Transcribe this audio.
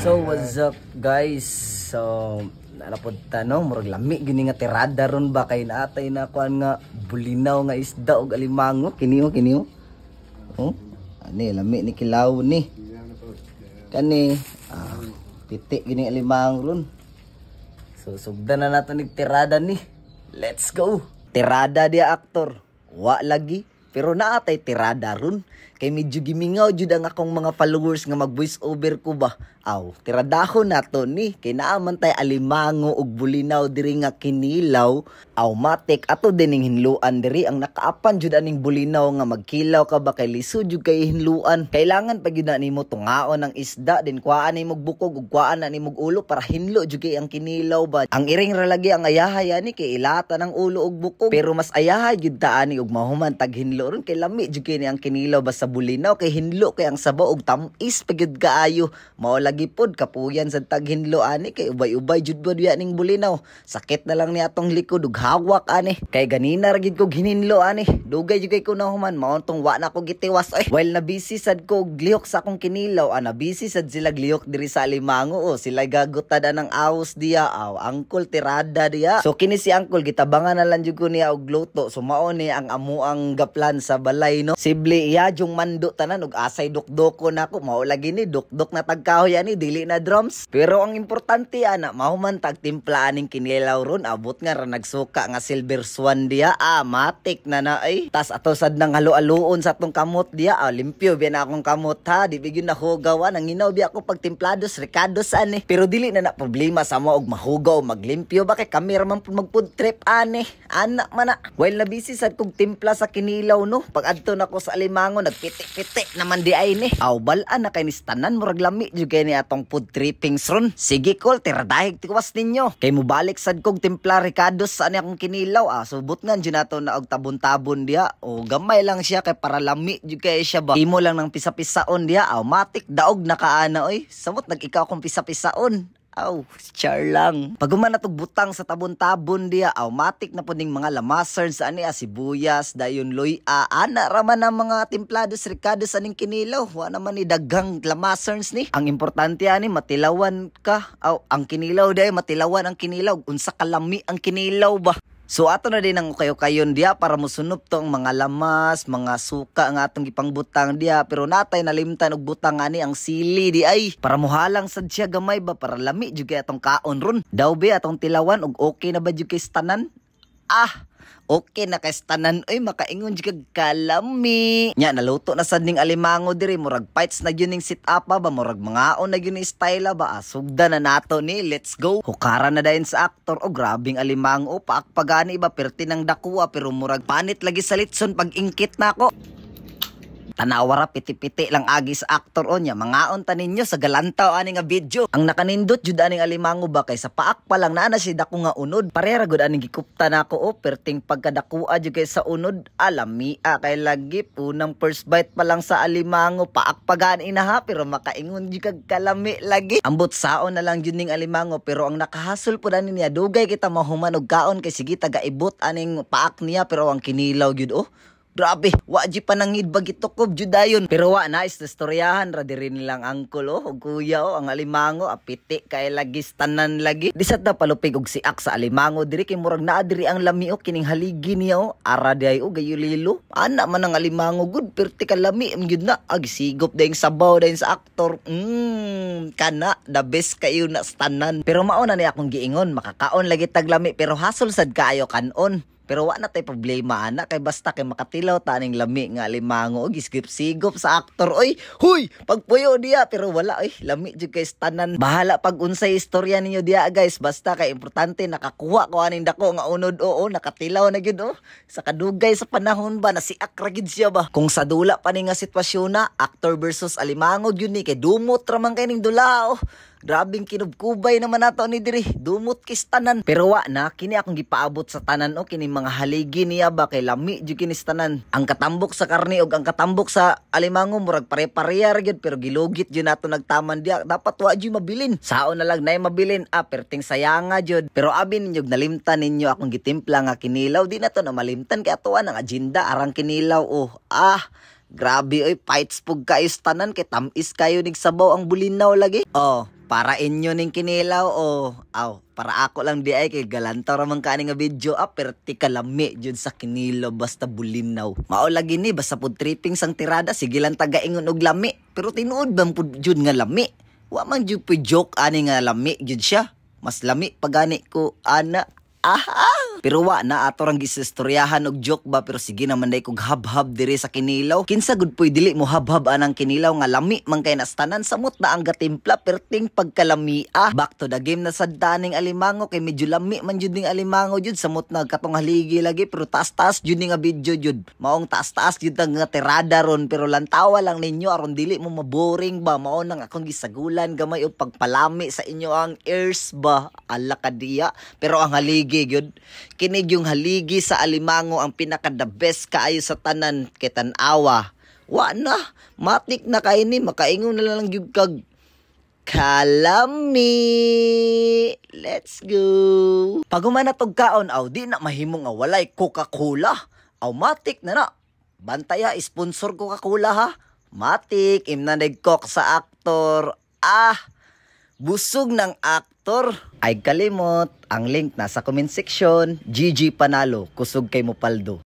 So what's up, guys? So naa pod ta, no, murag lami gini nga tirada ron ba kay naatay na kuan nga bulinaw nga isda og alimango kini oh, kini oh. Oh, ani lami ni kilaw ni. Kani piti gini alimango ron. So sugdan na nato nig tirada ni. Let's go. Tirada dia, aktor. Wa lagi pero naatay tirada ron. Kay medyo gimingaw jud ang akong mga followers nga mag voice over ko ba. Aw, tiradahon nato ni kay naa man tay alimango ug bulinaw diri nga kinilaw. Aw, matik ato dining hinluan diri ang nakaapan jud aning bulinaw nga magkilaw ka ba kay lisod jud kay hinluan. Kailangan pa gyud na nimo tungaon ang isda din, kuhaan nimo bukog ug kuhaan na nimo ulo para hinlo jud kay ang kinilaw ba. Ang iring ra lagi ang ayahay ani kay ilata ng ulo ug bukog. Pero mas ayahay jud ta ani ug mahuman tag hinlo ron kay lami jud kay ni ang kinilaw ba sa bulinaw kay hinlo kay ang sabaw ug tam-is pa gyud kaayo. Mao lagi pod kapuyan sa taghinlo ani kay ubay-ubay jud ba diya ning bulinaw. Sakit na lang ni atong likod ug hawak ani. Kay ganina ra gid ko gininlo ani. Dugay jud kay ko nahuman, mao tong wa na ko gitiwas ay. While na busy sad ko og lihok sa akong kinilaw, ana busy sad sila lihok diri sa alimango oh. Sila gagutad anang awos diya aw. Angkol, tirada diya. So kini si angkol gitabangan na lang jud ko niya og luto. So mao ni ang amuang gaplan sa balay, no. Sibli iya jung mando tanan ug asay dukdoko nako, mao lagi ni dukdok na tagkahoy ani, dili na drums. Pero ang importante ana mahuman tag timpla aning kinilaw ron, abot nga ra nagsuka nga Silver Swan diya, matik na na ay. Tas ato sad nang halo-aloon sa atong kamot diya, limpyo biya na akong kamot ha, di bigyan na hugaw nang hinaw biya ako pag timplados rekados ani. Pero dili na na problema sa mo og mahugaw maglimpyo ba kay kami ra man pud mag food trip ani. Ana man na. While na busy sad kog timpla sa kinilaw, no, pag adto nako sa alimango nagpiti-piti naman di ay ni. Aw, bal-an na kay ni tanan, murag lami jud kay ni atong food trippings ron. Sige kol, tiradahig tiwas ninyo. Kay mubalik sad kog timpla rekados sa ani akong kinilaw. Subot nga jud nato na og tabon-tabon diya. O gamay lang siya kay para lami jud kay siya ba. Imo lang ng pisa-pisaon diya. Aw, matik daog na kaana oy. Samot nag-ikaw akong pisa-pisaon. Aw, char lang. Pag human natog butang sa tabon-tabon diya, aw, matik na po ning mga lamasern sa ani, sibuyas, dayon loy, ana raman ang mga timplados, rekados aning kinilaw. Wa naman ni daghang lamaserns ni. Ang importante ani matilawan ka. Aw, ang kinilaw diay, matilawan ang kinilaw. Unsa kalami ang kinilaw ba? So ato na din ang ukayo-kayon diya para mosunop to ang mga lamas, mga suka nga atong gipangbutang diya. Pero natay nalimtan og butang ani ang sili di ay para mohalang sad siya gamay ba para lami jud kay atong kaon ron. Daw be atong tilawan og okay na ba jud kay tanan? Okay na kay tanan oy, makaingon jud kag kalami. Nya naluto na sad ning alimango diri, murag fights na gyud ning sit up ba, murag mangaon na gyud ni style ba. Sugda na nato ni, let's go. Hukara na dayon sa aktor o grabing alimango, paakpagani ba, perti ng dakuha pero murag panit lagi sa litson pag ingkit nako. Tanawa ra, piti-piti lang agi sa aktor o niya. Mangaon ta ninyo sa galantaw ani nga video. Ang nakanindot jud aning alimango ba kay sa paak pa lang naa na si dako nga unod. Parera gud aning gikupta nako o, perting pagkadakua jud kay sa unod. Alamia kay lagi unang first bite pa lang sa alimango paak pa gani na ha, pero makaingon jud kag kalami lagi. Ambot saon na lang jud ning alimango pero ang nakahasol pud ani niya, dugay kita mahuman og kaon kay sige taga-ibot aning paak niya, pero ang kinilaw jud oh. Grabe, wa di pa nangid bagitukob jud dayon. Pero wa na is istoryahan ra diri nilang angkol oh, ug kuya oh, ang alimango apiti kay lagi tanan lagi. Di sad na palupig og siak sa alimango diri kay murag naa diri ang lami oh, kining haligi niya oh. Ara di ay oh, gayulilo. Ana man ang alimango gud, perti ka lami am gyud na. Ag sigop dayong sabaw dayon sa aktor. Kana the best kayo na sa tanan. Pero mao na ni akong giingon, makakaon lagi taglami pero hasol sad kaayo kanon. Pero wa na tay problema ana kay basta kay makatilaw ta aning lami nga alimango og isigop-sigop sa aktor oy. Huy, pagpuyo diya pero wala oy, lami jud kay tanan. Bahala pag unsay istorya ninyo diya, guys, basta kay importante nakakuha ko aning dako nga unod, oo, nakatilaw na gyud oh. Sa kadugay sa panahon ba nasiak ra gyud siya ba. Kung sa dula pa ni nga sitwasyon na actor versus alimango gyud ni kay dumot ra man kay ning dula oh. Grabing kinubkubay naman nato ni diri. Dumot kis tanan. Pero wa na kini akong gipaabot sa tanan o kini mga haligi niya ba kay lami jud kini sa tanan. Ang katambok sa karne og ang katambok sa alimango murag pare-pareha ra gyud pero gilugit jud nato nagtaman diya. Dapat wa jud mabilin. Saon na lang nay mabilin. Perting sayanga jud. Pero abi ninyo nalimtan ninyo akong gitimpla nga kinilaw. Di na to na malimtan kay atoan ang agenda arang kinilaw oh. Grabe oy, fights pug kayo sa tanan kay tamis kayo nig sabaw ang bulinaw lagi. Oh, para inyo ning kinilaw oh. Aw, para ako lang di ay kay galantaw ra man kaani nga video ah, perti kalami jud sa kinilaw basta bulinaw. Mao lagi ni basta pud tripping sang tirada, sige lang tagaingon og lami, pero tinuod bang pud jud nga lami? Wa man jud po joke ani nga lami jud siya. Mas lami pagani ko ana. Aha! Pero wa na ato rang gisistoryahan og joke ba, pero sige naman day kog habhab diri sa kinilaw. Kinsa gud po'y dili mo habhab anang kinilaw nga lami man kay nastanan, samot na ang gatimpla, perting pagkalamia. Back to the game na sad taning alimango kay medyo lami man jud ning alimango jud, samot na katong haligi lagi, pero taas-taas jud ni nga video jud. Maong taas-taas jud ang nga tirada ron, pero lantawa lang ninyo aron dili mo maboring ba. Mao nang akong gisagulan gamay og pagpalami sa inyo ang ears ba. Ala kadiya. Pero ang haligi gyud, kinig yung haligi sa alimango ang pinaka the best kaayo sa tanan kay tan-awa. Wa na, matik na kay ni makaingon na lang gyud kag kalami. Let's go. Pag human na tog kaon, aw di na mahimo nga walay Coca-Cola. Aw matik na na. Bantaya, sponsor Coca-Cola ha. Matik, imna nagkok sa aktor. Ah, busog ng aktor. Ay kalimot, ang link nasa comment section. GG Panalo, kusog kay Mupaldo.